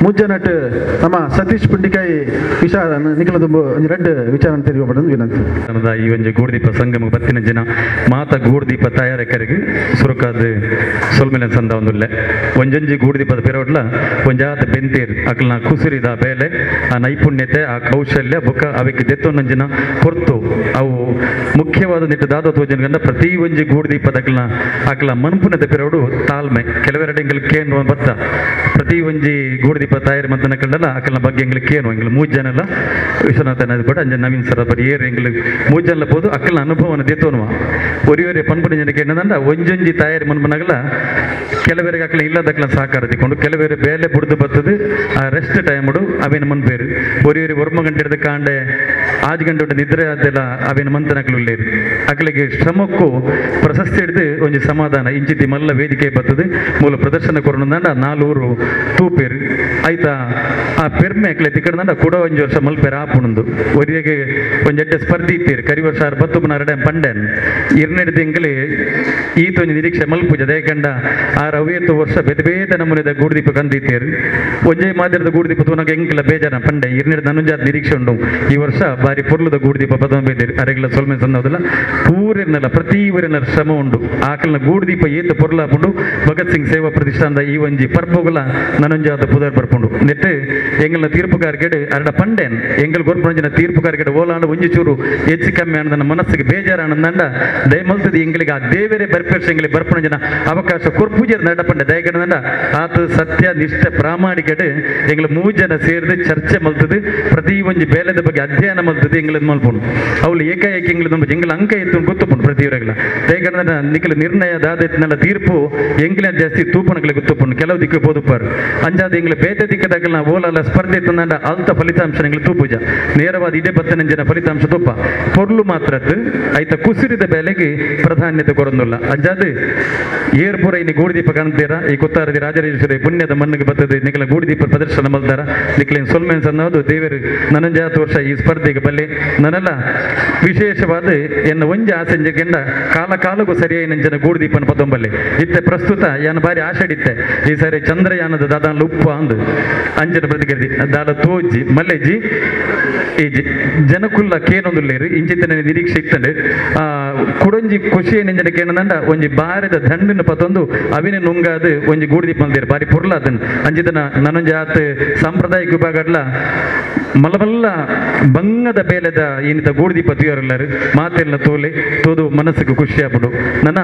ಮುಜ್ಜನಟ್ ನಮ್ಮ ಸತೀಶ್ ಪುಂಡಿಕಾಯಿ ವಿಚಾರ ನಿಖಲದುಂಬು ಒಂಜಿ ರಡ್ಡ್ ವಿಚಾರ ತೆರಿಯಪಡೋದು ವಿನಂತಿ. ಈ ಒಂಜಿ ಗೂಡುದೀಪ ಸಂಗಮ ಬತ್ತಿನ ಜನ ಮಾತ ಗೂಡುದೀಪ ತಯಾರಕರಿಗೆ ಸುರುಕಾದ ಸೊಲ್ಮೆಲೆ ಸಂದ ಒಂದುಲ್ಲೆ. ಒಂಜೊಂಜಿ ಗೂಡುದೀಪದ ಪೆರೋಡ್ಲ ಒಂಜಾತ ಬೆಂತೇರು ಅಕ್ಲನ ಕುಸುರಿದ ಬೇಲೆ, ಆ ನೈಪುಣ್ಯತೆ, ಆ ಕೌಶಲ್ಯ ಬೊಕ್ಕ ಅವೆಕ್ ದೆತ್ತೊಂಜನ ಪೊರ್ತು ಅವು ಮುಖ್ಯವಾದ ನಿಟ್ಟು ದಾದ ತೋಜನ ಪ್ರತಿ ಒಂಜಿ ಗೂಡುದೀಪದ ಅಕ್ಲನ ಅಕ್ಲ ಮನ್ಪುನದ ಪೆರೋಡು ತಾಳ್ಮೆ. ಕೆಲವೆರಡು ಎಂಗಲ್ ಕೇನು ಬತ್ತ ಪ್ರತಿ ಒಂಜಿ ಗೂಡುದೀಪ ತಯಾರಿ ಮಂತನ ಕಂಡಲ ಅಕ್ಲನ ಬಗ್ಗೆ ಎಂಗ್ಲು ಕೇನು ಎಂಗ್ಲು ಮೂಜ್ ಜನಲ ವಿಶ್ವನಾಥನ ಬಡ ಅಂಜ ನವೀನ್ ಸರ್ ಬಡಿ ಏರು ಎಂಗ್ಲು ಮೂಜ್ ಜನಲ ಪೋದು ಅಕ್ಕಲ್ನ ಅನುಭವನ ದೆತ್ತೋನುವ. ಒರಿಯೊರಿ ಪನ್ಪುನ ಜನಕ್ಕೆ ಏನಂದ ಒಂಜೊಂಜಿ ತಯಾರಿ ಮನ್ಪನಗಲ ಕೆಲವರಿಗೆ ಅಕ್ಲ ಇಲ್ಲದಕ್ಲ ಸಹಕಾರ ತಿಕ್ಕೊಂಡು ಕೆಲವರು ಬೇಲೆ ಬುಡ್ದು ಬತ್ತದು ಆ ರೆಸ್ಟ್ ಟೈಮುಡು ಅವೇನು ಮನ್ಪೇರು. ಒರಿಯೊರಿ ಒರ್ಮ ಗಂಟೆ ಹಿಡಿದು ಕಾಂಡೆ ಆಜ್ ಗಂಟೆ ಉಂಟು ನಿದ್ರೆ ಆದೆಲ್ಲ ಅವೇನು ಮಂತನಕ್ಲು ಉಳ್ಳೇರು. ಅಕ್ಲಿಗೆ ಶ್ರಮಕ್ಕೂ ಪ್ರಶಸ್ತಿ ಹಿಡಿದು ಒಂಜಿ ಸಮಾಧಾನ ಇಂಚಿತಿ ಮಲ್ಲ ವೇದಿಕೆ ಬತ್ತದು ಮೂಲ ಪ್ರದರ್ಶನ ಕೊರೊಂದಂಡ ನಾಲೂರು ತೂಪೇರು ಆಯ್ತಾ ಆ ಪೆರ್ಮೆ ಅಕ್ಲೆ ತಿಕ್ಕಡ್ದಂಡ ಕೂಡ ಒಂಜಿ ವರ್ಷ ಮಲ್ಪೇರು ಆಪುಣಂದು ಒರಿಯಗೆ ಒಂಜಿ ಎಡ್ಡೆ ಸ್ಪರ್ಧಿ ಇತ್ತೀರು. ಕರಿ ವರ್ಷ ಆರು ಬತ್ತು ಪುನರಡೆ ಪಂಡೆನ್ ಇರ್ನೆಡ್ ತಿಂಗಳಿ ಈತ ಒಂಜಿ ನಿರೀಕ್ಷೆ ಮಲ್ಪುಜ ದೇಕಂಡ ಆ ಅವೇತು ವರ್ಷ ಬೇತೆ ಬೇತೆ ನಮೂನೆದ ಗೂಡುದೀಪ ಕಂದಿತ್ತೀರು. ಒಂಜೇ ಮಾದಿರದ ಗೂಡುದೀಪ ತೂನಗ ಎಂಕ್ಲ ಬೇಜಾರ ಪಂಡೆ ಇರ್ನೆಡ್ ನನುಂಜಾದ ನಿರೀಕ್ಷೆ ಉಂಡು. ಈ ವರ್ಷ ಬಾರಿ ಪೊರ್ಲುದ ಗೂಡುದೀಪ ಪದಮ ಬೇದಿರು ಅರೆಗ್ಲ ಸೊಲ್ಮೆ ಸನ್ನೋದಲ್ಲ ಪೂರಿನಲ್ಲ ಪ್ರತಿ ಊರಿನ ಶ್ರಮ ಉಂಡು. ಆಕಲ್ನ ಗೂಡುದೀಪ ಏತು ಪೊರ್ಲಾಪುಂಡು ಭಗತ್ ಸಿಂಗ್ ಸೇವಾ ಪ್ರತಿಷ್ಠಾನದ ಈ ಒಂಜಿ ಪರ್ಪುಗಳ ನನೊಂಜಾದ ಪುದರ್ ಬರ್ಪುಂಡು. ನೆಟ್ಟು ಎಂಗಲ್ನ ತೀರ್ಪುಗಾರಿಕೆಡು ಅರಡ ಪಂಡೆನ್ ಎಂಗಲ್ ಗೊರ್ಪುಂಜಿನ ತೀರ್ಪುಗಾರಿಕೆಡು ಓಲಾಂಡ ಒಂಜಿ ಚೂರು ಹೆಚ್ಚು ಕಮ್ಮಿ ಆನಂದನ ಮನಸ್ಸಿಗೆ ಬೇಜಾರ ಆನಂದಂಡ ದಯಮಲ್ತದ ಎಂಗಳಿಗೆ ಆ ದೇವರೇ ಬರ್ಪೇರ್ಸ ಎಂಗಳಿಗೆ ಬರ್ಪುಂಜಿನ ಅವಕಾಶ ಕೊರ್ಪೂಜರ ನಡ ಪಂಡೆ ದಯಗಣದಂಡ ಆತ ಸತ್ಯ ನಿಷ್ಠ ಪ್ರಾಮಾಣಿಕಡು ಎಂಗಳ ಮೂಜನ ಸೇರಿದು ಚರ್ಚೆ ಮಲ್ತದು ಪ್ರತಿ ಒಂಜಿ ಬೇಲೆದ ಬಗ್ಗೆ ಅಧ್ಯಯನ ಮಲ್ತದು ಎಂಗಳದ್ ಮಲ್ಪುಂಡು. ಅವಳು ಏಕಾಏಕಿ ಎಂಗ್ಲ ನಮ್ಮ ಎಂಗಳ ಅಂಕ ಎತ್ತು ಗೊತ್ತುಪುಂಡು ಪ್ರತಿಯವರೆಗಳ ದಯಗಣದ ನಿಖಲ ನಿರ್ಣಯ ದಾದೆತ್ನೆಲ್ಲ ತೀರ್ಪು ಎಂಗ್ಲ ಜಾಸ್ತಿ ತೂಪಣಗಳಿಗೆ ಗೊತ್ತುಪುಂಡು. ಕೆಲವು ದಿಕ್ಕು ಪೋದುಪಾರು ಅಂಜಾದ ಎಂಗ್ಲ ಬೇತೆ ದಿಕ್ಕದಾಗಲ ಓಲಲ್ಲ ಸ್ಪರ್ಧೆ ತಂದ ಅಲ್ತ ಫಲಿತಾಂಶ ಎಂಗ್ಲ ತೂಪುಜ ನೇರವಾದ ಇದೇ ಬತ್ತನಂಜನ ಫಲಿತಾಂಶ ತೂಪ ಪೊರ್ಲು ಮಾತ್ರದ್ದು ಆಯ್ತ ಕುಸಿರಿದ ಬೆಲೆಗೆ ಪ್ರಾಧಾನ್ಯತೆ ಕೊರೊಂದುಲ್ಲ. ಅಂಜಾದ ಏರ್ಪುರ ಇನ್ನು ಗೂಡುದೀಪ ಕಾಣ್ತೀರಾ ಈ ಕೊತ್ತಾರದಿ ರಾಜರಾಜೇಶ್ವರಿ ಪುಣ್ಯದ ಮಣ್ಣಿಗೆ ಬರ್ತದೆ ನಿಖಲ ಗೂಡುದೀಪ ಪ್ರದರ್ಶನ ಮಲ್ತಾರ ನಿಖಲಿನ ಸೊಲ್ಮೆನ್ಸ್ ಅನ್ನೋದು ದೇವರು ನನಂಜಾತ ವರ್ಷ ಈ ಸ್ಪರ್ಧೆಗೆ ಬಲ್ಲೆ ನನ್ನೆಲ್ಲ ವಿಶೇಷವಾದ ಎನ್ನ ಒಂಜಿ ಆಸೆ ಕೆಂಡ ಕಾಲ ಕಾಲಕ್ಕೂ ಸರಿಯಾಗಿ ನಂಜನ ಗೂಡುದೀಪನ ಪದೊಂಬಲ್ಲೆ ಇತ್ತೆ ಪ್ರಸ್ತುತ ಯಾನ ಬಾರಿ ಆಷಾಡಿತ್ತೆ ಈ ಸಾರಿ ಚಂದ್ರಯಾನದ ದಾದಾನ್ ಉಪ್ಪ ಅಂದು ಅಂಜನ ಪ್ರತಿಕ್ರಿಯೆ ದಾಲ ತೋಜಿ ಮಲ್ಲೆಜಿ ಈ ಜನಕುಲ್ಲ ಕೇನೊಂದುಲ್ಲೇರು ಇಂಚಿತ್ತನೆ ನಿರೀಕ್ಷೆ ಇತ್ತಂಡೆ ಆ ಕುಡೊಂಜಿ ಖುಷಿ ನೆಂಜನ ಕೇನಂದ ಒಂಜಿ ಬಾರಿದ ದಂಡನ ಪತೊಂದು ಅವಿನ ನುಂಗಾದ ಒಂಜಿ ಗೂಡುದೀಪ ಮಲ್ದೇರು ಬಾರಿ ಪೊರ್ಲಾದನ್ ಅಂಚಿತನ ನನೊಂಜಿ ಆತ ಸಾಂಪ್ರದಾಯಿಕ ವಿಭಾಗಡ್ಲ ಮಲಬಲ್ಲ ಬಂಗದ ಬೇಲೆದ ಏನಿತ ಗೂಡುದೀಪ ತುಯರಲ್ಲರು ಮಾತೆಲ್ಲ ತೋಲೆ ತೋದು ಮನಸ್ಸಿಗೆ ಖುಷಿ ಆಗ್ಬಿಡು. ನನ್ನ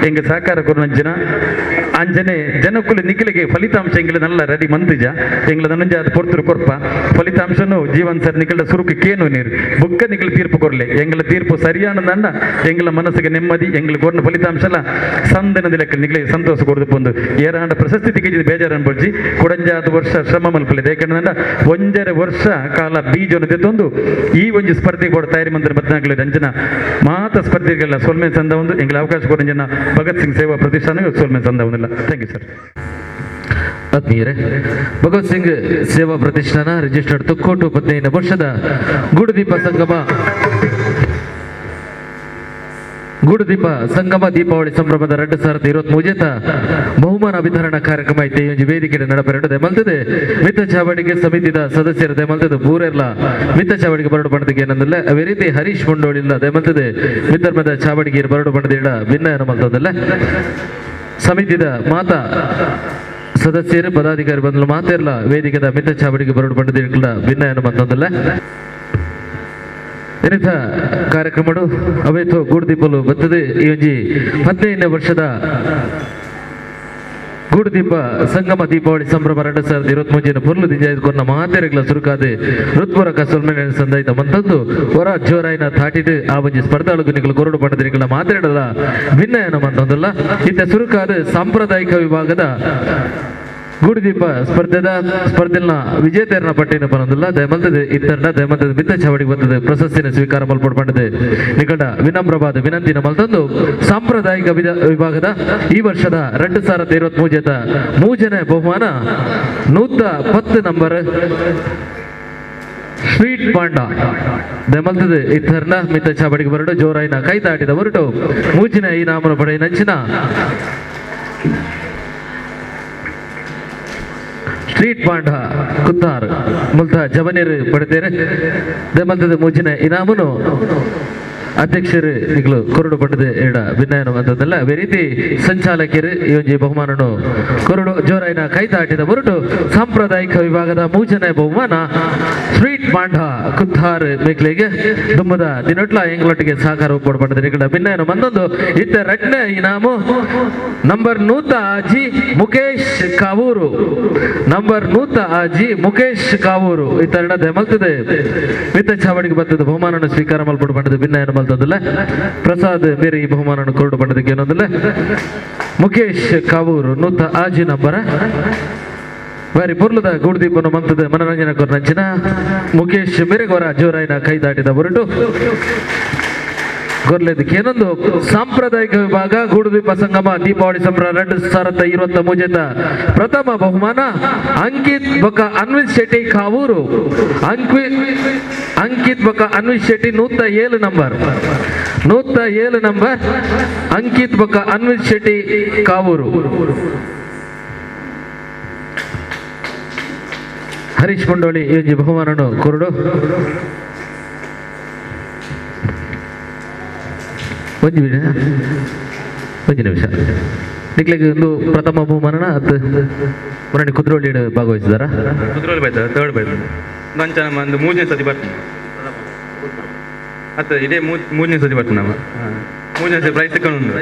ಎಂಗೆ ಸಹಕಾರ ಕೊರನ ಜನ ಅಂಜನೆ ಜನಕ್ಕುಲಿ ನಿಖಲಿಗೆ ಫಲಿತಾಂಶ ಎಂಗ್ಲ ನಲ್ಲ ರೆಡಿ ಮಂದಿಜ ಎಂಗ್ಲ ನನ್ನಂಜ ಅದು ಪೊರ್ತರು ಕೊರ್ಪ ಫಲಿತಾಂಶನು ಜೀವನ್ ಸರ್ ನಿಖಲ ಸುರುಕು ಕೇನು ನೀರು ಬುಕ್ಕ ನಿಖಲ ತೀರ್ಪು ಕೊರ್ಲೆ ಎಂಗ್ಲ ತೀರ್ಪು ಸರಿಯಾನದಂಡ ಎಂಗ್ಲ ಮನಸ್ಸಿಗೆ ನೆಮ್ಮದಿ ಎಂಗ್ಲ ಕೊರ್ನ ಫಲಿತಾಂಶ ಎಲ್ಲ ಸಂದನದ ಲೆಕ್ಕ ನಿಖಲಿಗೆ ಸಂತೋಷ ಕೊರ್ದು ಪೊಂದು ಏರಾಂಡ ಪ್ರಶಸ್ತಿ ತಿಕ್ಕಿದ ಬೇಜಾರ ಅನ್ಬೊಡ್ಜಿ ಕೊಡಂಜಾದ ವರ್ಷ ಶ್ರಮ ಮಲ್ಪಲೆ ಯಾಕಂದ್ರೆ ಒಂಜರೆ ವರ್ಷ ಕಾಲ ಬೀಜವನ್ನು ತೆತ್ತೊಂದು ಈ ಒಂಜಿ ಸ್ಪರ್ಧೆ ಕೂಡ ತಯಾರಿ ಮಂತ್ರ ಬದ್ನಾಗಲಿ ರಂಜನ ಮಾತ ಸ್ಪರ್ಧೆಗೆಲ್ಲ ಸೊಲ್ಮೆ ಸಂದ ಒಂದು ಎಂಗ್ಲ ಅವಕಾಶ ಕೊರಂಜನ ಭಗತ್ ಸಿಂಗ್ ಸೇವಾ ಪ್ರತಿಷ್ಠಾನ ಸೊಲ್ಮೆ ಸಂದ ಒಂದಿಲ್ಲ. Thank you sir. ಆತ್ಮೀಯರೇ, ಭಗತ್ ಸಿಂಗ್ ಸೇವಾ ಪ್ರತಿಷ್ಠಾನ ರಿಜಿಸ್ಟರ್ಡ್ ತುಕ್ಕೋಟು 15 ವರ್ಷದ ಗೂಡುದೀಪ ಸಂಗಮ ಗೂಡುದೀಪ ಸಂಗಮ ದೀಪಾವಳಿ ಸಂಭ್ರಮದ 2023 ಬಹುಮಾನ ವಿತರಣಾ ಕಾರ್ಯಕ್ರಮ ಐತೆ. ಈ ಒಂಜಿ ವೇದಿಕೆ ನಡಪೆರಡು ದೆಮಲ್ತದೆ ಮಿತ್ತ ಚಾವಡಿಗೆ ಸಮಿತಿದ ಸದಸ್ಯರು ದೆಮಲ್ತದೆ ಪೂರೆರ್ಲ ಮಿತ್ತ ಚಾವಡಿಗೆ ಬರಡು ಬಣ್ಣದಿಗೆ ಏನಂದಲ್ಲ ಅದೇ ರೀತಿ ಹರೀಶ್ ಮುಂಡೋಳಿಲ್ಲ ದೆಮಲ್ತದೆ ಮಿತ್ತರ್ಮದ ಚಾವಡಿಗೆ ಬರಡು ಬಣ್ಣದಿಡ ಭಿನ್ನ ಮಲ್ತದಲ್ಲ ಸಮಿತಿದ ಮಾತಾ ಸದಸ್ಯರು ಪದಾಧಿಕಾರಿ ಬಂದಲು ಮಾತೆರ್ಲ ವೇದಿಕೆದ ಮಿತ್ತ ಚಾವಡಿಗೆ ಬರಡು ಬಣ್ಣದಿಡ ಭಿನ್ನ ಮಂತದಲ್ಲ. ಏನಿತ ಕಾರ್ಯಕ್ರಮಡು ಅವೇತೋ ಗೂಡುದೀಪಲು ಬರ್ತದೆ. ಈ ಒಂಜಿ 15 ವರ್ಷದ ಗೂಡುದೀಪ ಸಂಗಮ ದೀಪಾವಳಿ ಸಂಭ್ರಮ 2023 ಪೊರ್ಲು ದಿಂಜಾಯ್ದುಕೊನ್ನ ಮಾತೆರೆಗ್ಲ ಸುರುಕಾದೆ ಋತ್ಪೂರಕ ಸೊಲ್ಮೆನೆ ಸಂದಾಯ್ತ ಮಂತದ್ದು ಹೊರ ಜೋರಾಯಿನ ತಾಟಿಡು ಆ ಒಂಜಿ ಸ್ಪರ್ಧಾಳುಗು ನಿಕಲು ಕೊರಡು ಬಣ್ಣದ ಮಾತೆರಡಲ ಭಿನ್ನಯನ ಮಂತಂದಲ್ಲ. ಇತ್ತ ಸುರುಕಾದ ಸಾಂಪ್ರದಾಯಿಕ ವಿಭಾಗದ ಗೂಡುದೀಪ ಸ್ಪರ್ಧೆದ ಸ್ಪರ್ಧೆಲ್ನ ವಿಜೇತರನ ಪಟ್ಟಿನ ಪನೊಂದುಲ್ಲ ದಯಮಲ್ತದೆ ಇತ್ತರ್ನ ದಯಮಲ್ತದೆ ಬಿತ್ತ ಚಾವಡಿಗೆ ಬಂದದೆ ಪ್ರಶಸ್ತಿನ ಸ್ವೀಕಾರ ಮಲ್ಪೊಡು ಪಂಡದೆ ನಿಕಟ ವಿನಮ್ರವಾದ ವಿನಂತಿನ ಮಲ್ತಂದು ಸಾಂಪ್ರದಾಯಿಕ ವಿಭಾಗದ ಈ ವರ್ಷದ 2023 ಮೂಜನೆ ಬಹುಮಾನ 110 ನಂಬರ್ ಸ್ವೀಟ್ ಪಾಂಡ ದಯಮಲ್ತದೆ ಇತ್ತರ್ನ ಮಿತ್ತ ಚಾವಡಿಗೆ ಬರಡು ಜೋರಾಯಿನ ಕೈ ತಾಟಿದ ಹೊರಟು ಮೂಜಿನ ಈ ನಾಮನ ಪಡೆಯ ನಂಚಿನ Street Panda Kuttar ಮುಲ್ತ ಜವನೀರ್ ಪಡೆದೇರೆ ದಮಲ್ತದ ಮೂಜಿನ ಇನಾಮನು ಅಧ್ಯಕ್ಷರು ನಿಗಲು ಕೊರಡು ಪಡೆದ ಎಡ ಭಿನ್ನಾಯನ ಅಂತದಲ್ಲ. ಅದೇ ರೀತಿ ಸಂಚಾಲಕರು ಈ ಒಂಜಿ ಬಹುಮಾನನು ಕೊರಡು ಜೋರಾಯಿನ ಕೈತಾಟಿದ ಹೊರಟು ಸಾಂಪ್ರದಾಯಿಕ ವಿಭಾಗದ ಮೂಜನೇ ಬಹುಮಾನ ಸ್ವೀಟ್ ಪಾಂಡ ಕುತ್ತಾರ್ ಮೇಕ್ಲೆಗೆ ದುಮ್ಮದ ದಿನೊಟ್ಲ ಎಂಗ್ಲೊಟ್ಟಿಗೆ ಸಹಕಾರ ಒಪ್ಪಡು ಪಡೆದ ನಿಗಳ ಭಿನ್ನಾಯನ ಬಂದೊಂದು ಇತ್ತ ರಡ್ನ ಇನಾಮು ನಂಬರ್ 106 ಮುಖೇಶ್ ಕಾವೂರು ನಂಬರ್ 106 ಮುಖೇಶ್ ಕಾವೂರು ಈ ತರಣ ದೆಮಲ್ತದೆ ಮಿತ್ತ ಚಾವಡಿಗೆ ಬರ್ತದೆ ಬಹುಮಾನವನ್ನು ಸ್ವೀಕಾರ ಮಲ್ಪಡು ಪಡೆದ ಭಿನ್ನಾಯನ ಮಲ್ತದಲ್ಲ. ಪ್ರಸಾದ್ ಮೇರೆ ಈ ಬಹುಮಾನವನ್ನು ಕೊರಡು ಪಡೆದಕ್ಕೆ ಏನೊಂದಿಲ್ಲ. ಮುಖೇಶ್ ಕಾವೂರು 106 ನಂಬರ ಬಾರಿ ಪೊರ್ಲದ ಗೂಡುದೀಪನು ಮಂತದ ಮನರಂಜನೆ ಕೊರ್ನಂಚಿನ ಮುಖೇಶ್ ಮೇರೆಗೋರ ಜೋರಾಯಿನ ಕೈ ದಾಟಿದ ಹೊರಟು ಗೊರ್ಲೆದಕ್ಕೆ ಏನೊಂದು ಸಾಂಪ್ರದಾಯಿಕ ವಿಭಾಗ ಗೂಡುದೀಪ ಸಂಗಮ ದೀಪಾವಳಿ ಸಂಭ್ರಮ 2023 ಪ್ರಥಮ ಬಹುಮಾನ ಅಂಕಿತ್ ಬೊಕ್ಕ ಅನ್ವಿತ್ ಶೆಟ್ಟಿ ಕಾವೂರು ಅಂಕಿತ್ ಬೊಕ್ಕ ಅನ್ವಿತ್ ಶೆಟ್ಟಿ 107 ನಂಬರ್ 107 ನಂಬರ್ ಅಂಕಿತ್ ಬೊಕ್ಕ ಅನ್ವಿತ್ ಶೆಟ್ಟಿ ಕಾವೂರು. ಹರೀಶ್ ಮಂಡೋಳಿ ಈ ಬಹುಮಾನನು ಕೊರಡು. ಒಂಜಿ ನಿಮಿಷ ನಿಕ್ಲೆಗ್ ಒಂದು ಪ್ರಥಮ ಬಹುಮಾನನ ಅತ್ತು ಮುರಣಿ ಕುದ್ರೋಳಿ ಭಾಗವಹಿಸಿದಾರ ಕುದ್ರೋಳಿ ಬೈತ ಥರ್ಡ್ ಬೈತ ನಂಚ ನಮ್ಮ ಒಂದು ಮೂರನೇ ಸತಿ ಬರ್ತದೆ ಅತ್ತ ಇದೇ ಮೂರನೇ ಸತಿ ಬರ್ತದೆ ನಮ್ಮ ಮೂರನೇ ಸತಿ ಪ್ರೈಸ್ ಸಿಕ್ಕೊಂಡು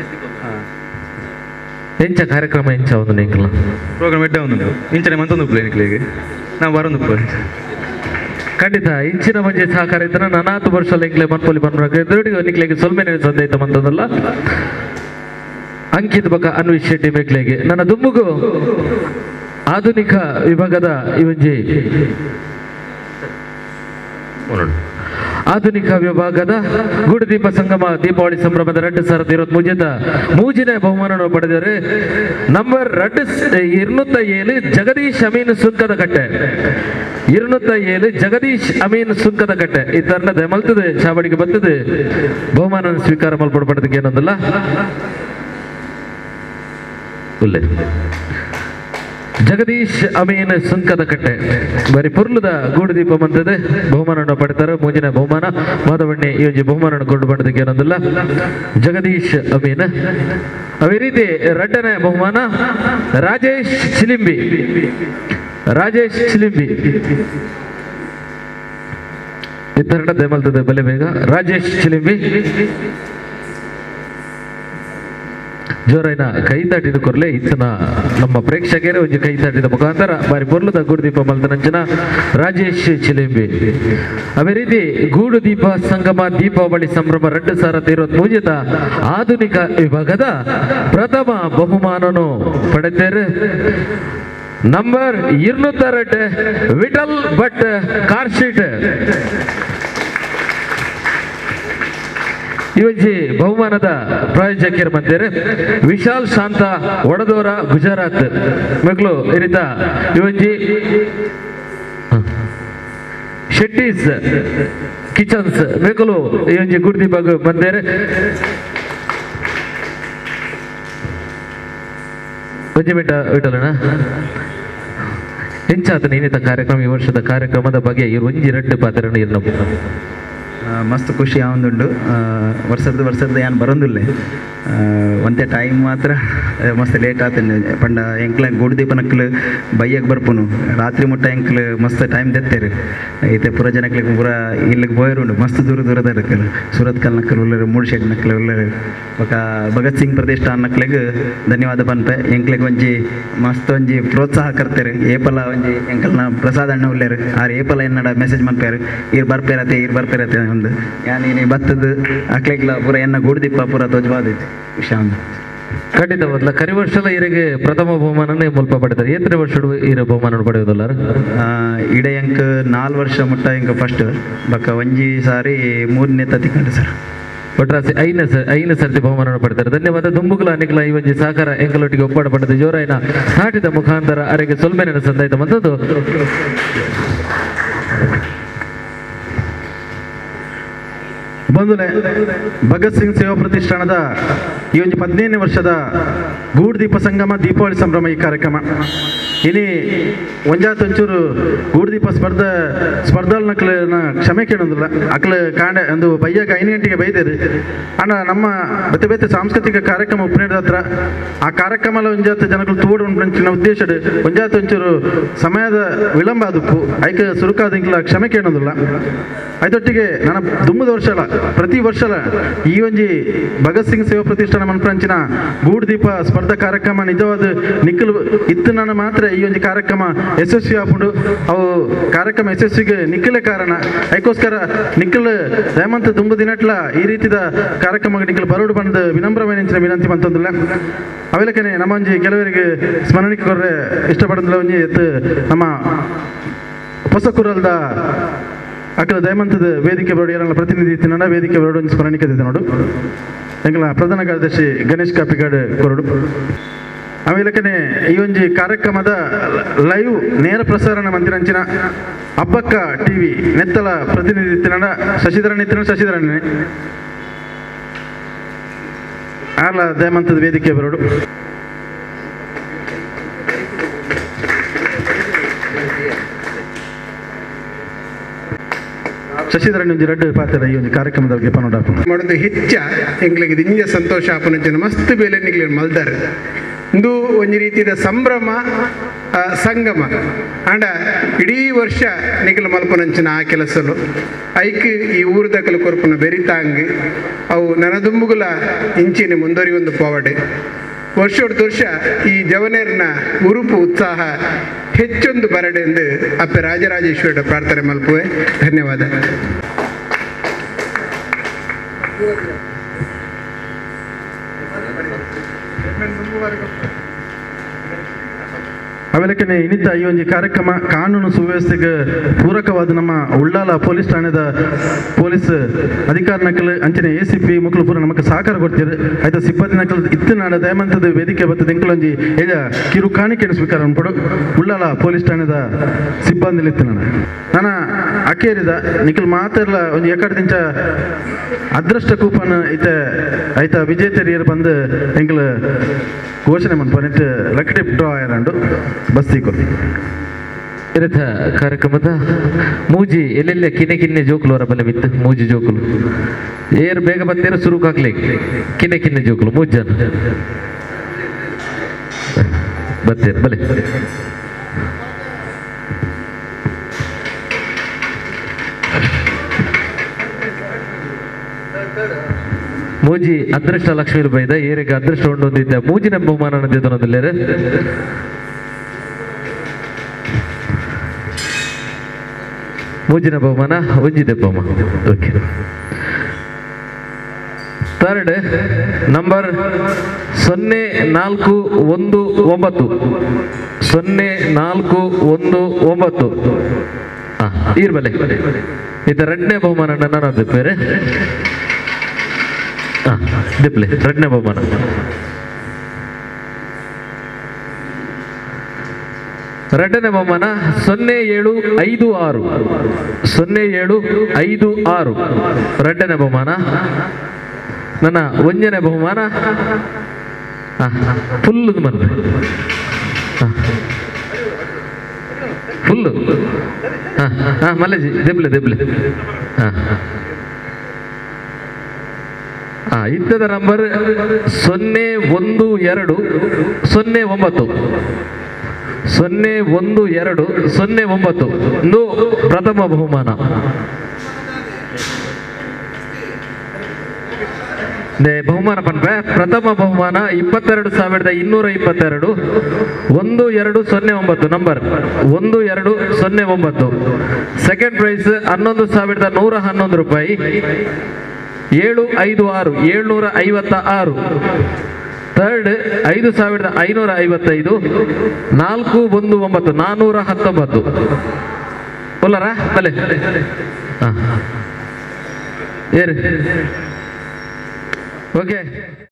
ಎಂಚ ಕಾರ್ಯಕ್ರಮ ಎಂಚ ಒಂದು ನಿಕ್ಲ ಪ್ರೋಗ್ರಾಮ್ ಎಡ್ಡ ಒಂದು ಇಂಚನೆ ಮಂತೊಂದು ಉಪ್ಪು ನಿಕ್ಲಿಗೆ ನಾವು ಬರೋದು ಉಪ್ಪು ಖಂಡಿತ ಇಂಚಿನ ಮಂಜೆ ಸಹಕಾರ ಇದ್ದರೆ ನಾನಾತು ವರ್ಷ ಎಂಕ್ಲೆ ಮನ್ಪೊಲಿ ಬಂದ ನಿಕ್ಲೆಗೆ ಸೊಲ್ಮೆನೆ ಸಂದೈತ ಮಂತದಲ್ಲ. ಅಂಕಿತ್ ಬಕ ಅನ್ವಿತ್ ಶೆಟ್ಟಿ ಮೇಕ್ಲೆಗೆ ನನ್ನ ದುಮ್ಮುಗು ಆಧುನಿಕ ವಿಭಾಗದ ಇವಂಜಿ ಆಧುನಿಕ ವಿಭಾಗದ ಗೂಡುದೀಪ ಸಂಗಮ ದೀಪಾವಳಿ ಸಂಭ್ರಮದ 2023 ಮೂಜಿನ ಬಹುಮಾನವನ್ನು ಪಡೆದರೆ ನಂಬರ್ 207 ಜಗದೀಶ್ ಅಮೀನ್ ಸುಂಕದ ಕಟ್ಟೆ 207 ಜಗದೀಶ್ ಅಮೀನ್ ಸುಂಕದ ಕಟ್ಟೆ ಈ ತರಣದ ಮಲ್ತದೆ ಚಾವಡಿಗೆ ಬರ್ತದೆ ಬಹುಮಾನ ಸ್ವೀಕಾರ ಮಲ್ಪಡು ಪಡೆದಕ್ಕೆ ಏನೊಂದಲ್ಲ ಜಗದೀಶ್ ಅಮೀನ್ ಸುಂಕದ ಕಟ್ಟೆ ಬರಿ ಪುರ್ಲದ ಗೂಡುದೀಪ ಬಂದದೆ ಬಹುಮಾನವನ್ನು ಪಡೆತಾರೆ ಮೂಜಿನ ಬಹುಮಾನ ಮಾಧವಣ್ಣಿ ಈ ಒಂಜಿ ಬಹುಮಾನವನ್ನು ಕೊಂಡು ಬಂದದಕ್ಕೆ ಏನೊಂದಿಲ್ಲ ಜಗದೀಶ್ ಅಮೀನ್. ಅದೇ ರೀತಿ ರಡ್ಡನೇ ಬಹುಮಾನ ರಾಜೇಶ್ ಚಿಲಿಂಬಿ ರಾಜೇಶ್ ಚಿಲಿಂಬಿ ಇತರಡ ದೇಮಲ್ತದೆ ಬಲೆ ಬೇಗ ರಾಜೇಶ್ ಚಿಲಿಂಬಿ ಜೋರೈನ ಕೈ ತಾಟಿದ ಕೊರ್ಲೆ ಇತ್ತನ ನಮ್ಮ ಪ್ರೇಕ್ಷಕರೇ ಒಂಜಿ ಕೈ ತಾಟಿದ ಮುಖಾಂತರ ಬಾರಿ ಪೊರ್ಲದ ಗೂಡುದೀಪ ಮಲ್ತನಂಚನ ರಾಜೇಶ್ ಚಿಲಿಂಬಿ. ಅದೇ ರೀತಿ ಗೂಡುದೀಪ ಸಂಗಮ ದೀಪಾವಳಿ ಸಂಭ್ರಮ 2023 ಆಧುನಿಕ ವಿಭಾಗದ ಪ್ರಥಮ ಬಹುಮಾನನು ಪಡೆದರು ನಂಬರ್ 202 ವಿಠಲ್ ಭಟ್ ಕಾರ್ಶೀಟ್. ಇವಜ್ಜಿ ಬಹುಮಾನದ ಪ್ರಾಯೋಜಕರು ಬಂದಿದ್ದಾರೆ ವಿಶಾಲ್ ಶಾಂತ ವಡದೋರ ಗುಜರಾತ್ ಮಕ್ಕಳು ಇರಿತ ಇವಜ್ಜಿ ಶೆಟ್ಟೀಸ್ ಕಿಚನ್ಸ್ ಮೇಕಲು ಇವಜ್ಜಿ ಗುಡ್ದೀಪಾಗ ಬಂದಿದ್ದಾರೆ. ಒಂಜಿ ಮಿಟ ವಿಠಲಣ್ಣ ಹೆಂಚಾತ ನೀನಿತ ಕಾರ್ಯಕ್ರಮ ಈ ವರ್ಷದ ಕಾರ್ಯಕ್ರಮದ ಬಗ್ಗೆ ಈ ಒಂಜಿ ರಡ್ಡು ಪಾತ್ರ ಇರ್ನ ಮಸ್ತ್ ಖುಷಿ ಆವೊಂದುಂಡು. ವರ್ಷದ ವರ್ಷದ ಯಾನ್ ಬರೋದಿಲ್ಲ ಒಂತೆ ಟೈಮ್ ಮಾತ್ರ ಮಸ್ತ್ ಲೇಟ್ ಆತಂಡು ಪಂಡ ಎಂಕ್ಲ ಗೂಡುದೀಪನಕ್ಲು ಬಯ್ಯಕ್ಕೆ ಬರ್ಪುನು ರಾತ್ರಿ ಮುಟ್ಟ ಎಂಕ್ಲು ಮಸ್ತ್ ಟೈಮ್ ದೆತ್ತೇರು ಐತೆ ಪೂರ ಜನಕ್ಲಿಗೆ ಪೂರ ಇಲ್ಲಿಗೆ ಪೋಯರುಂಡು ಮಸ್ತ್ ದೂರ ದೂರದ ಇರಕ್ಕಲು ಸೂರತ್ಕಲ್ ನಕ್ಕಲು ಉಲ್ಲರು ಮೂಡುಶೆಡ್ ನಕ್ಕಲು ಉಲ್ಲರು ಬೊಕ ಭಗತ್ ಸಿಂಗ್ ಪ್ರತಿಷ್ಠಾನ ನಕ್ಲೆಗ್ ಧನ್ಯವಾದ ಪನ್ಪೆ ಎಂಕ್ಲೆಗ್ ಒಂಜಿ ಮಸ್ತ್ ಒಂಜಿ ಪ್ರೋತ್ಸಾಹ ಕರ್ತೆರು ಏಪಲ ಒಂಜಿ ಎಂಕಲ್ನ ಪ್ರಸಾದ್ ಅಣ್ಣ ಉಲ್ಲೇರು ಆರ್ ಏಪಲ ಎನ್ನಡ ಮೆಸೇಜ್ ಮನ್ಪೇರು ಈರ್ ಬರ್ಪೇರತೆ ಈರ್ ಬರ್ಪೇರತೆ ಒಂದು ಯಾನ್ ಬತ್ತದ ಅಕ್ಲೆಗ್ಲ ಪೂರ ಎನ್ನ ಗೂಡುದೀಪ ಪೂರ ತೋಜ್ಬಾದೈತೆ ವಿಷಯ. ಖಂಡಿತ ಮೊದಲ ಕರಿ ವರ್ಷದ ಇರಿಗೆ ಪ್ರಥಮ ಬಹುಮಾನನೇ ಮುಲ್ಪ ಪಡೆದಾರೆ ಏತ್ರೆ ವರ್ಷ ಇರ ಬಹುಮಾನ ಪಡೆಯುವುದಲ್ಲ ಇಡ ಎಂಕ್ 4 ವರ್ಷ ಮುಟ್ಟ ಎಂಕ್ ಫಸ್ಟ್ ಬಕ್ಕ ಒಂಜಿ ಸಾರಿ ಮೂರನೇ ತತ್ತಿಕೊಂಡು ಸರ್ ಒಟ್ರಾಸಿ ಐನ ಸರ್ತಿ ಬಹುಮಾನವನ್ನು ಪಡೆದಾರೆ. ಧನ್ಯವಾದ ದುಂಬುಗುಲ ಅನಿಕಲ ಈ ಒಂಜಿ ಸಹಕಾರ ಎಂಕಲೊಟ್ಟಿಗೆ ಒಪ್ಪಾಡ ಪಡೆದ ಜೋರಾಯಿನ ನಾಟಿದ ಮುಖಾಂತರ ಅರೆಗೆ ಸೊಲ್ಮೆನ ಸಂದಾಯಿತ ಮಂತದ್ದು. ಬಂಧುಲೆ ಭಗತ್ ಸಿಂಗ್ ಸೇವಾ ಪ್ರತಿಷ್ಠಾನದ ಈ ಒಂದು 15ನೇ ವರ್ಷದ ಗೂಡುದೀಪ ಸಂಗಮ ದೀಪಾವಳಿ ಸಂಭ್ರಮ ಈ ಕಾರ್ಯಕ್ರಮ ಇನಿ ಒಂಜಾತೊಂಚೂರು ಗೂಡುದೀಪ ಸ್ಪರ್ಧಾ ಸ್ಪರ್ಧಾಳ್ನಕ್ಲೆನ ಕ್ಷಮೆ ಕೇಳೋದಿಲ್ಲ ಅಕ್ಲ ಕಾಂಡೆ ಒಂದು ಬಯ್ಯಾಗ 5 ಗಂಟೆಗೆ ಬೈದೇರು ಅಣ್ಣ ನಮ್ಮ ಬೇತೆ ಬೇತೆ ಸಾಂಸ್ಕೃತಿಕ ಕಾರ್ಯಕ್ರಮ ಉಪ್ಪನೇದ ಹತ್ರ ಆ ಕಾರ್ಯಕ್ರಮ ಒಂಜಾತ ಜನಗಳು ತೋಡು ಉಂಟು ಉದ್ದೇಶ ಒಂಜಾತ ಒಂಚೂರು ಸಮಯದ ವಿಳಂಬ ಆದಪ್ಪು ಐಕ ಸುರುಕಾದಿಂಗ್ಲ ಕ್ಷಮೆ ಕೇಳೋದಿಲ್ಲ. ಐದೊಟ್ಟಿಗೆ ನನ್ನ ದುಮ್ಮದ ವರ್ಷಲ ಪ್ರತಿ ವರ್ಷಲ ಈ ಒಂಜಿ ಭಗತ್ ಸಿಂಗ್ ಸೇವಾ ಪ್ರತಿಷ್ಠಾನ ಮನ್ಪ್ರಂಚಿನ ಗೂಡುದೀಪ ಸ್ಪರ್ಧಾ ಕಾರ್ಯಕ್ರಮ ನಿಜವಾದ ನಿಕ್ಕಲು ಇತ್ತು ನಾನು ಮಾತ್ರ ಈ ಒಂದು ಕಾರ್ಯಕ್ರಮ ಯಶಸ್ವಿ ಆಪುಂಡು. ಅವು ಕಾರ್ಯಕ್ರಮ ಯಶಸ್ವಿಗೆ ನಿಕ್ಕಲೇ ಕಾರಣ. ಅದಕ್ಕೋಸ್ಕರ ನಿಕ್ಕಲು ದಯಮಂತ ದುಂಬು ದಿನಟ್ಲ ಈ ರೀತಿಯ ಕಾರ್ಯಕ್ರಮ ನಿಕ್ಕಲು ಬರೋಡು ಬಂದು ವಿನಮ್ರమైన ವಿನಂತಿ ಮಂತಂದಿಲ್ಲ. ಅವೆಲ್ಲಕನೆ ನಮ್ಮ ಒಂಜಿ ಕೆಲವರಿಗೆ ಸ್ಮರಣಿಕೆ ಕೊರ್ರೆ ಇಷ್ಟಪಡೋದಿಲ್ಲ ಒಂಜಿ ಎತ್ತು ನಮ್ಮ ಹೊಸಕುರಲ್ದ ಅಕಲ ದಯಮಂತದ ವೇದಿಕೆ ಬರೋಡು ಏರಲ್ಲ ಪ್ರತಿನಿಧಿ ತಿನ್ನೋಣ ವೇದಿಕೆ ಬರೋಡು ಒಂದು ಸ್ಮರಣಿಕೆ ನೋಡು. ಎಂಕಲ ಪ್ರಧಾನ ಕಾರ್ಯದರ್ಶಿ ಗಣೇಶ್ ಕಾಪಿಕಾಡ್ ಕೊರಡು. ಆಮೇಲೆ ಈ ಒಂಜಿ ಕಾರ್ಯಕ್ರಮದ ಲೈವ್ ನೇರ ಪ್ರಸಾರಣ ಮಂದಿರಂಚಿನ ಅಬ್ಬಕ್ಕ ಟಿವಿ ನೆತ್ತಲ ಪ್ರತಿನಿಧಿ ತಿನ್ನಡ ಶಶಿಧರಣ್ಣ ತಿನ್ನ ಶಶಿಧರಣ್ಣೆ ಆರ್ಲ ದಯಮಂತದ ವೇದಿಕೆ ಬರೋಡು. ಶಶಿಧರಣ್ಣ ಒಂಜಿ ರಡ್ಡು ಪಾತ್ರ ಈ ಒಂದು ಕಾರ್ಯಕ್ರಮದಲ್ಲಿ ಪನೋಡಾಪ ಮಾಡೋದು ಹೆಚ್ಚ ಎಂಗ್ಲಿಗೆ ದಿಂಜ ಸಂತೋಷ ಆಪನ ಮಸ್ತ್ ಬೇಲೆ ನಿಗ್ಲಿ ಮಲ್ದಾರೆ ಇಂದು ಒಂಜಿ ರೀತಿಯ ಸಂಭ್ರಮ ಸಂಗಮ ಆಂಡ ಇಡೀ ವರ್ಷ ನಿಗಲ ಮಲ್ಪನಂಚಿನ ಆ ಕೆಲಸಲು ಐಕ್ ಈ ಊರುದಕಲು ಕೊರ್ಪುನ ಬೆರಿತಾಂಗ್ ಅವು ನನದುಂಬುಗುಲ ಇಂಚಿನ ಮುಂದುವರಿಯೊಂದು ಪೋವಡೆ ವರ್ಷೊಡ್ದು ವರ್ಷ ಈ ಜವನೇರ್ನ ಉರುಪು ಉತ್ಸಾಹ ಹೆಚ್ಚೊಂದು ಬರಡೆ ಎಂದು ಅಪ್ಪೆ ರಾಜರಾಜೇಶ್ವರ ಪ್ರಾರ್ಥನೆ ಮಲ್ಪುವೆ. ಧನ್ಯವಾದ. ಅವೆಲ್ಲಕ್ಕನೆ ಇನ್ನಿತ ಈ ಒಂದು ಕಾರ್ಯಕ್ರಮ ಕಾನೂನು ಸುವ್ಯವಸ್ಥೆಗೆ ಪೂರಕವಾದ ನಮ್ಮ ಉಳ್ಳಾಲ ಪೊಲೀಸ್ ಠಾಣೆದ ಪೊಲೀಸ್ ಅಧಿಕಾರಿ ನಕಲು ಅಂಚನೆ A C P ಮಕ್ಕಳು ಪೂರ ನಮಗೆ ಸಹಕಾರ ಕೊಡ್ತೀರಿ. ಆಯ್ತಾ ಸಿಬ್ಬಂದಿ ನಕಲು ಇತ್ತು ನಾಡ ದಯಮಂತದ ವೇದಿಕೆ ಬರ್ತದೆ ಎಂಕಲೊಂಜಿ ಏಜ ಕಿರು ಕಾಣಿಕೆ ಸ್ವೀಕಾರ ಅನ್ಪಡು ಉಳ್ಳಾಲ ಪೊಲೀಸ್ ಠಾಣೆದ ಸಿಬ್ಬಂದಿಲಿ ಇತ್ತು ನಾನು ನನ್ನ ಅಕೇರಿದ ನಿಖಲ್ ಮಾತೆಲ್ಲ ಒಂದು ಎಕಡೆ ದಿಂಚ ಅದೃಷ್ಟ ಕೂಪನ್ ಐತೆ ಆಯ್ತಾ ವಿಜೇತರಿಯರು ಬಂದು ಎಂಕಲ್ ಘೋಷಣೆ ಮನ್ಪ ನೆಟ್ ಲಕ್ಕಿ ಡ್ರಾ ಆಯರಂಡು ಬಸ್ತಿಕೊ ಇರಥ ಕಾರ್ಯಕ್ರಮದ ಮೂಜಿ ಎಲ್ಲೆಲ್ಲ ಕಿನ್ನೆ ಕಿನ್ನೆ ಜೋಕುಲು ಅವರ ಬಲೆ ಬಿತ್ತು ಮೂಜಿ ಜೋಕುಲು ಏರ್ ಬೇಗ ಬತ್ತೀರ ಸುರುಕು ಹಾಕ್ಲಿ ಕಿನ್ನೆ ಕಿನ್ನೆ ಜೋಕುಲು ಮೂಜ್ ಜನ ಬತ್ತೀರ ಬಲೆ. ಮೂಜಿ ಅದೃಷ್ಟ ಲಕ್ಷ್ಮೀ ಬೈದ ಏರಿಗೆ ಅದೃಷ್ಟ ಉಂಡೊಂದಿದ್ದ ಮೂಜಿನ ಬಹುಮಾನ ನಂದಿದ್ದನೊಂದಿಲ್ಲೇರೆ ಮೂಜಿನ ಬಹುಮಾನ ಒಂಜಿದೆ ಬಹುಮಾನ. Okay, third number 0 4 1 9 0 4 1 9 ಈರ್ಬಲೆ ಇತ ಎರಡನೇ ಬಹುಮಾನ ನಾನು ಬೇರೆ ದಿಪ್ಲೆ ಎರಡನೇ ಬಹುಮಾನ. ಎರಡನೇ ಬಹುಮಾನ 0 7 5 6 0 7 5 6 ಎರಡನೇ ಬಹುಮಾನ. ನನ್ನ ಒಂದನೇ ಬಹುಮಾನ ಫುಲ್ ಬಂದ ಫುಲ್ಲು ಹಾಂ ಹಾಂ ಮಲ್ಲೇಜಿ ದೆಬ್ಲೆ ದೆಬ್ಲೆ ಹಾಂ ಹಾಂ ಇದ್ದದ ನಂಬರ್ 0 1 2 0 9 0 1 2 0 9 ಇಂದು ಪ್ರಥಮ ಬಹುಮಾನ. ಬಹುಮಾನ ಪನ್ಪೆ ಪ್ರಥಮ ಬಹುಮಾನ 22,222 1 2 0 9 number 1 2 0 9. Second prize 11,111 ರೂಪಾಯಿ 7 5 6 756. ಥರ್ಡ್ 5,555 4 1 9 419. ಬೊಲ್ಲರಾ ಬಲೆ ಹಾಂ ಏರಿ ಓಕೆ.